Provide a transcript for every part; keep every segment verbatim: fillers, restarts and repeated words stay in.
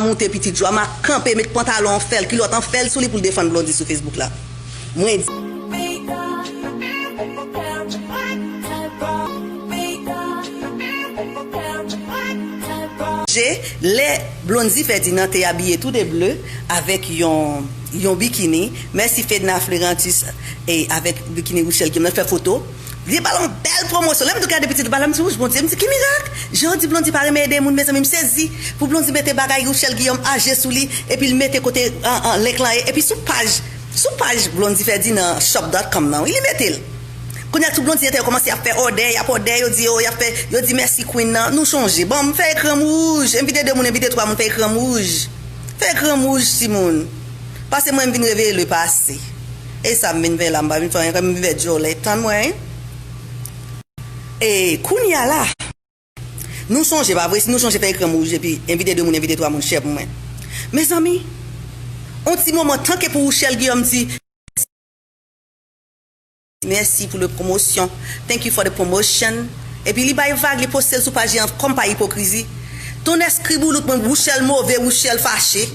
Moute pitit Jwama, kanpe, met pantalon an fè l, kilòt an fè l sou li pou l defann Blondy sou Facebook la. Mwen di. Je, lè Blondy Ferdinand te abiye tou de ble avèk yon, yon bikini. Mèsi Fedna Fleurantus e avèk bikini Rochelle Guillaume nan fè foto. Li te ba l yon bèl pwomosyon. Lè m tou gade pitit ba l la, m di, "Wouch, Bondye." M di, "Ki mirak?" Jan di Blondy pa renmen ede moun, mezanmi, m sezi. Pou Blondy mete bagay Rochelle Guillaume aje sou li, epi l mete kote an, an, link lan ye. Epi sou paj, sou paj Blondy Ferdinand shop dot com nan, wi, li mete l. Kounye a, tout Blondy entè yo kòmanse ap fè òdè, y ap òdè, yo di, yo, y ap fè, yo di, "Mèsi Queen nan, nou chonje." Bon, m fè ekran m wouj, envite de moun, envite twa moun, fè ekran m wouj. Fè ekran m wouj, timoun. Pase mwen, m vin reveye le pase. E sa m vin fè la, m pa vin fè anyen, m vin fè djòlè. Tann mwen, wi. E kounye a la, nou chonje, pa vre? Si nou chonje fè ekran m wouj epi envite de moun, envite twa moun, share pou mwen. Mezanmi, on ti moman, tanke pou Rochelle Guillaume di, "Mèsi pou le pwomosyon. Thank you for the promotion." Epi li bay vag, li poste l sou paj li an kòm pa ipokrizi. Tonnè skriboulout mwen, Rochelle move, Rochelle fache.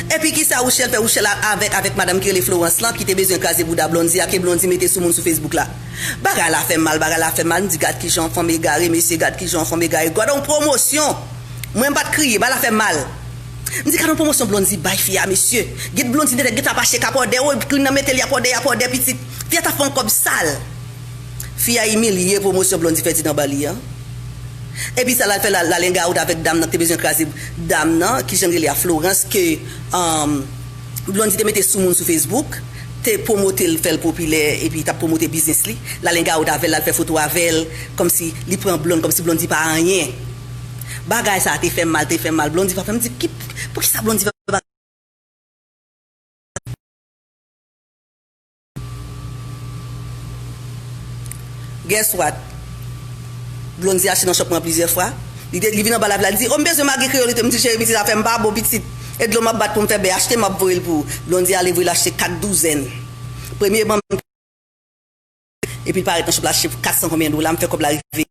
Epi kisa Rochelle fè? Rochelle a-, avèk, avèk madanm ki rele Florence lan, ki te bezwen kraze bouda Blondy a, ke Blondy mete sou moun sou Facebook la. Bagay la fè m mal, bagay la fè m mal. M di, "Gad kijan fanm egare, mesye, gad kijan fanm egare." Gad on pwomosyon. Mwen, m pa t kriye, bagay la fè m mal. M di, "Gad on pwomosyon Blondy bay fi a, mesye." Get Blondy nèt, get ap achte k ap òdè, o, Queen nan mete l, y ap òdè, y ap òdè, pitit. Fi a t ap fè on kòb sal. Fi a imilye pwomosyon Blondy Ferdinand ba li an. Epi sa l al fè, l al, l al hangout avèk dam nan ki te bezwen kraze dam nan, kijan l rele a, Florence, ke, um, Blondy te mete sou moun sou Facebook, te pwomote l, fè l popilè, epi t ap pwomote biznis li. L al hangout avè l, l al fè foto avè l, kòmsi li pran Blondy, kòmsi Blondy pa anyen. Bagay sa a te fè m mal, te fè m mal. Blondy pa fè m di, "Ki, poukisa Blondy fè bagay?" Guess what? Blondy achte nan shop mwen plizyè fwa. Li te, li vin anba live la, li di, "O, m bezwen magi kreyolite." M di, "Cheri, pitit, afè m pa bon, pitit. E dlo m ap bat pou m fè bè, achte m ap voye l pou ou." Blondy ale voye l achte kat douzèn. Premye ban m, epi l parèt nan shop la, achte pou kat san konbyen dola, m fè kòb la rive.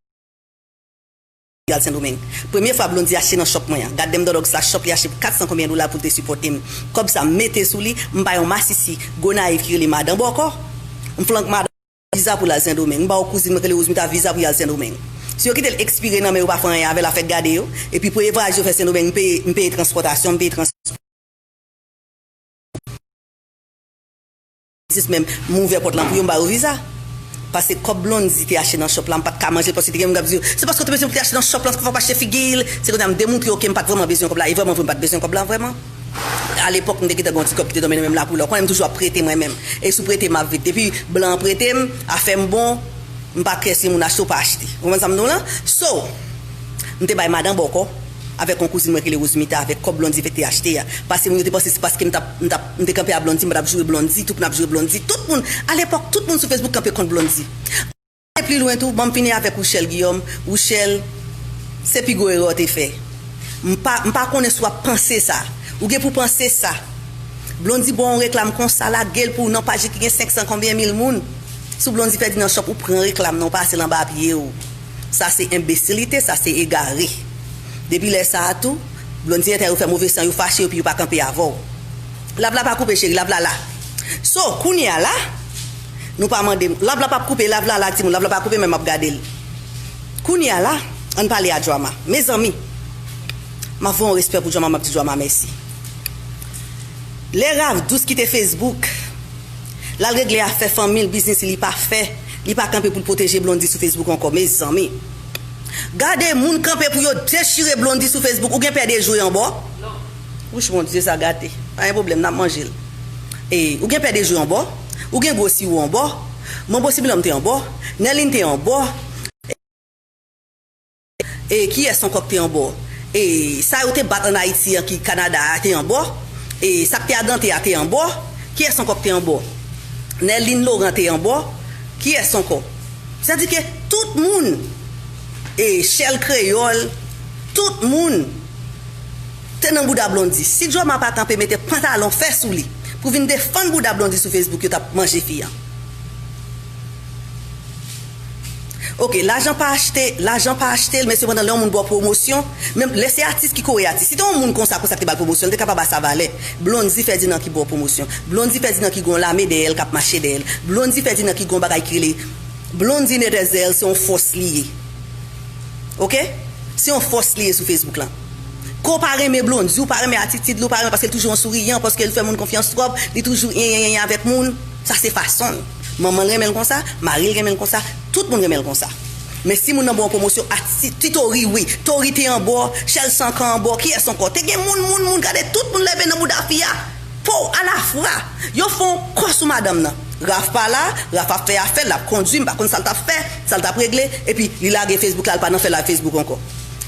Al Sendomeng. Premye fwa Blondy achte nan shop mwen an. Gad dem dòdòg sa, shop li achte pou kat san konbyen dola pou l te sipòte m. Kòb sa m mete sou li, m bay yon masisi Gonayiv ki rele Madan Bòkò. M flank madan viza pou l al Sendomeng. M ba yon kouzin mwen ki rele Rosemita viza pou y al Sendomeng. Si yo kite l ekspire nan men yo, pa fè anyen avè l, afè gade yo. Epi premye vwayaj yo fè Sendomeng, m peye, m peye transpòtasyon, m peye trans- Jis menm, m ouvè pòt lan pou yo, m ba yo viza. Paske kòb Blondy te achte nan shop la, m pa t ka manje l, paske te gen moun k ap di, "Se paske w te bezwen pou te achte nan shop lan, se pou w achte figi l." Se kounye a m demontre yo ke m pa t vrèman bezwen kòb la, e vrèman vre, m pa t bezwen kòb la vrèman. Alepòk, m te gentan gen yon ti kòb ki te tonbe nan men m la pou lè. Ou konnen m toujou ap prete mwen menm. E si w prete m, m ap vit. Depi blan an prete m, afè m bon, m pa kè si moun achte ou pa achte. Ou konprann sa m di w lan? So, m te bay madan bòkò avèk yon kouzin mwen ki rele Rosemita, avèk kòb Blondy te achte a. Paske moun yo te panse se paske m t ap, m t ap, m te kanpe a Blondy, m pa t ap joure Blondy, tout moun ap joure Blondy, tout moun, alepòk, tout moun sou Facebook kanpe kont Blondy. E pli lwen tou, ban m fini avèk Rochelle Guillaume. Rochelle, se pi gwo erè w te fè. M pa, m pa konnen si w ap panse sa. Ou gen pou panse sa. Blondy ba w yon reklam konsa, lage l pou ou nan paj li ki gen senk san konbyen mil moun. Sou Blondy Ferdinand Shop, ou pran reklam nan, ou pase l anba pye w. Sa se enbesilite, sa se egare. Depi lè sa a tou, Blondy entè yo fè move san, yo fache, epi yo pa kanpe avè w. Live la pa koupe, cheri, live la la. So, kounye a la, nou pa mande m. Live la p ap koupe, live la la, timoun, live la pa koupe, men m ap gade l. Kounye a la, ann pale a Drama. Mezanmi, m ap voye yon respè pou Drama, m ap di Drama mèsi. Lè Rav Dous kite Facebook, l al regle afè fanmi l, biznis li, li pa fè, li pa kanpe pou l pwoteje Blondy sou Facebook ankò, mezanmi. Gade moun kanpe pou yo dechire Blondy sou Facebook, ou gen pè de jwe anbò? Wouch, Bondye, sa gate. Pa gen pwoblèm, n ap manje l. E, ou gen pè de jwe anbò? Ou gen gwo siwo anbò? Manbo Sibilòm te anbò? Nèlin te anbò? E kiyès ankò k te anbò? E sa yo te bat ann Ayiti an ki Kanada a te anbò? E sa k te Atlante a te anbò? Kiyès ankò k te anbò? Nèlin Loran te anbò? Kiyès ankò? Sètadi ke tout moun, e Chèl Kreyòl, tout moun te nan bouda Blondy. Si Drama pa kanpe mete pantalon fè sou li pou vin defann bouda Blondy sou Facebook, yo t ap manje fi an. Ok, lajan pa achte, lajan pa achte l, men sepandan lè yon moun ba w pwomosyon, menm lè se atis ki kore atis, si te yon moun konsa, konsa ki te ba l pwomosyon, li te ka pa ba sa valè. Blondy Ferdinand ki ba w pwomosyon. Blondy Ferdinand ki gen yon lame dèyè l k ap mache dèyè l. Blondy Ferdinand ki gen yon bagay ki rele Blondy Netherzel, se yon fòs li ye. Ok? Se yon fòs li ye sou Facebook lan. Ke w pa renmen Blondy, ou pa renmen atitid li, ou pa renmen paske l toujou an souriyan, paske l fè moun konfyans twòp, li toujou enyenyenyen avèk moun, sa se fason l. Manman l renmen l konsa, mari l renmen l konsa, tout moun renmen l konsa. Men si moun nan ba w pwomosyon, ati, ti Tori wi, Tori te anba w, Chèlsankan anba w, kiyès ankò? Te gen moun, moun, moun, gade tout moun leve nan bouda fi a. Po, alafwa, yo fè yon kò sou madanm nan. Raf pa la, Raf ap fè afè l, l ap kondui, m pa konn sa l t ap fè, sa l t ap regle, epi li lage Facebook la, l pa nan fè live Facebook ankò.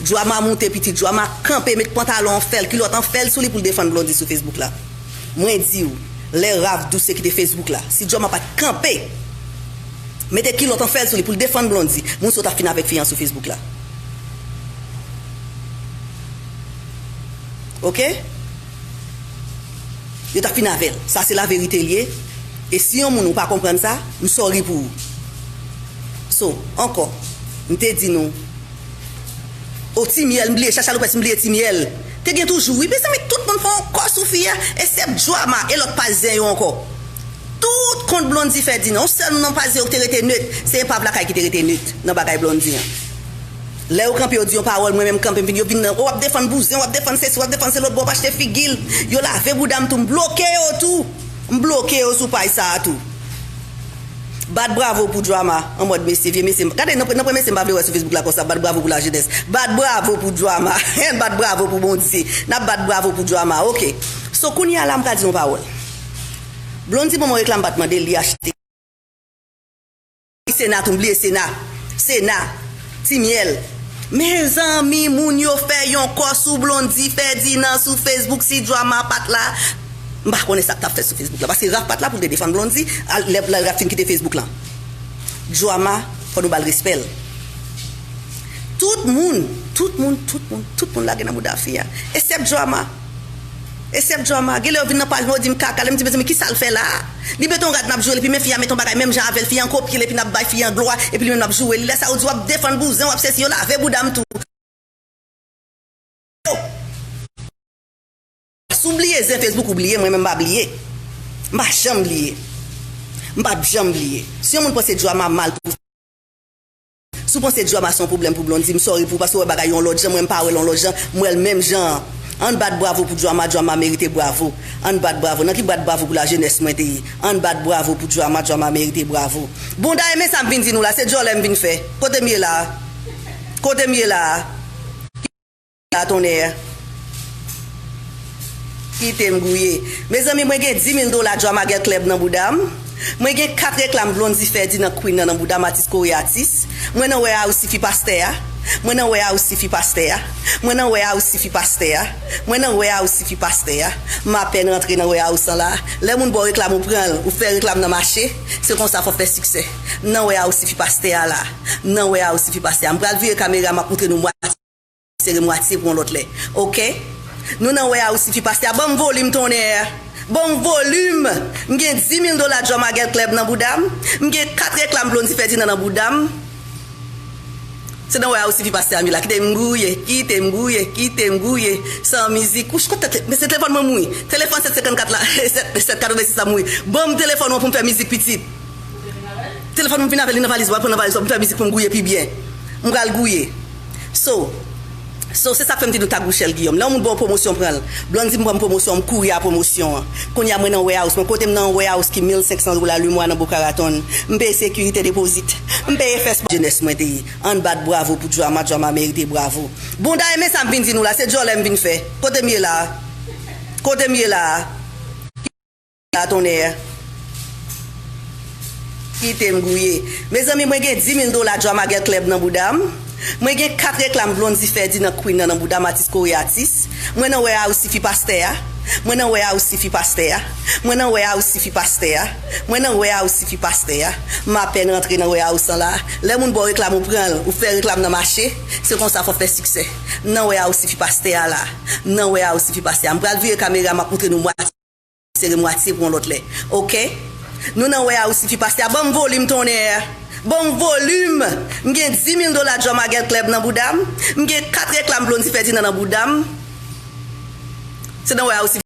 Djwama moute pitit, Djwama kanpe, met pantalon an fè l, kilòt an fè l sou li pou l defann Blondy sou Facebook la. Mwen di w, lè Raf Dous te kite Facebook la, si Djwama pa t kanpe, mete kilòt an fè l sou li pou l defann Blondy, moun sa yo t ap fin avèk fi an sou Facebook la. Ok? Yo t ap fin avè l. Sa se laverite l ye. E si yon moun ou pa konprann sa, m sorry pou ou. So, ankò, m te di nou, o Ti Myèl, m bliye, Chacha Lopez, m bliye Ti Myèl. Te gen toujou, wi, mezanmi, tout moun fè yon kò sou fi a, eksèp Djwama e lòt pazyen yo ankò. Tout kont Blondy Ferdinand, yon sèl non pazyen yo ki te rete net, se Epav Lakay ki te rete net nan bagay Blondy an. Lè yo kanpe, yo di yon pawòl, mwen menm kanpe, m vin, yo vin nan, o, w ap defann bouzen, w ap defann sesi, w ap defann se lòt, bon, w ap achte figi l. Yo lave bouda m tou, m bloke yo tou. M bloke yo sou paj sa a tou. Bat bravo pou Djwama, an mòd mesye, vye mesye. Gade, nan, nan premye mesye m pa vle wè sou Facebook la konsa, bat bravo pou lajenès. Bat bravo pou Djwama, bat bravo pou Bondye. N ap bat bravo pou Djwama, ok. So, kounye a la, m ka di yon pawòl. Blondy ban m yon reklam, m pa t mande l, li achte. Sena tou, m bliye Sena. Sena. Ti Myèl. Mezanmi, moun yo fè yon kò sou Blondy Ferdinand sou Facebook, si Djwama pa t la. M pa konnen sa k t ap fèt sou Facebook la. Paske Raf pa t la pou l te defann Blondy, al, lè, lè Raf fin kite Facebook lan. Djwama, fò nou ba l respè l. Tout moun, tout moun, tout moun, tout moun lage nan bouda fi a. Eksèp Djwama. Eksèp Djwama, gen lè yo vin nan paj mwen, yo di m kaka, lè m di, mezanmi, kisa l fè la a? Li mete yon rad, n ap joure l, epi men fi a mete yon bagay menm jan avè l, fi a an kopye l, epi n ap bay fi a glwa, epi li menm n ap joure li. Lè sa a, ou di w ap defann bouzen, w ap sesi, yo lave bouda m tou. Si w bliye zen Facebook, ou bliye, mwen menm m pa bliye. M pa janm bliye. M p ap janm bliye. Si yon moun panse Djwama mal pou Si w panse Djwama se yon pwoblèm pou Blondy, m sorry pou ou, paske w wè bagay yo yon lòt jan, mwen m pa wè l yon lòt jan, m wè l menm jan an. Ann bat bravo pou Djwama, Djwama merite bravo. Ann bat bravo. Nan ki bat bravo pou lajenès mwen te ye? Ann bat bravo pou Djwama, Djwama merite bravo. Bon, dayè, men sa m vin di nou la, se djòlè m vin fè. Kote m ye la a? Kote m ye la a? La tonnè. Kite m gouye. Mezanmi, mwen gen dis mil dola Djwama Girl Club nan bouda m. Mwen gen kat reklam Blondy Ferdinand Queen nan, nan bouda m, atis kore atis. Mwen nan wè a ou sifi pastè a. Mwen nan wè a ou sifi pastè a. Mwen nan wè a ou sifi pastè a. Mwen nan wè a ou sifi pastè a. M apèn rantre nan wè a ou san la. Lè moun ba w reklam ou pran l, ou fè reklam nan mache. Se konsa fò w fè siksè. M nan wè a ou sifi pastè a la. M nan wè a ou sifi pastè a. M pral vire kamera, m ap moutre nou mwa sere mwatye pou yon lòt lè. Ok? Nou nan wè a ou sifi pastè a. Ban m volim tonnè. Ban m volim. M gen dis mil dola Djwama Girl Club nan bouda m. M gen kat reklam Blondy Ferdinand nan bouda m. Se nan wè a ou sifi pastè a m ye la. Kite m gouye, kite m gouye, kite m gouye. San mizik. Wouch, kote tèt, men se telefòn mwen mouri. Telefòn sèt senkannkat la, sèt, sèt katrevensis la mouri. Ban m telefòn mwen pou m fè mizik pitit. Telefòn mwen vin avè l, li nan valiz, w al pran nan valiz pou m fè mizik pou m gouye pi byen. M pral gouye. So, so, se sa k fè m di nou tag Ruchelle Guillaume. Lè yon moun ba w pwomosyon, pran l. Blondy, m pran pwomosyon, m kouri a pwomosyon an. Kounye a, mwen nan warehouse mwen. Kote m nan yon warehouse ki mil senk san dola lemwa nan Boca Raton. M peye sekirite depozit. M peye fès jenès mwen te ye. Ann bat bravo pou Djwama, Djwama merite bravo. Bon, dayè, men sa m vin di nou la, se djòlè m vin fè. Kote m ye la a? Kote m ye la a? La tonnè. Kite m gouye. Mezanmi, mwen gen dis mil dola Djwama Girl Club nan bouda m. Mwen gen kat reklam Blondy Ferdinand Queen nan, nan bouda m, atis kore atis. Mwen nan wè a ou sifi pastè a. Mwen nan wè a ou sifi pastè a. Mwen nan wè a ou sifi pastè a. Mwen nan wè a ou sifi pastè a. M apèn rantre nan wè a ou san la. Lè moun ba w reklam ou pran l, ou fè reklam nan mache. Se konsa fò w fè siksè. M nan wè a ou sifi pastè a la. M nan wè a ou sifi pastè a. M pral vire kamera, m ap moutre nou mwa sere mwatye pou yon lòt lè. Ok? Nou nan wè a ou sifi pastè a. Ban m volim tonnè. Ban m volim. M gen dis mil dola Joma Girl Club nan bouda m. M gen kat reklam Blondy Ferdinand nan bouda m. Se nan wè a osi.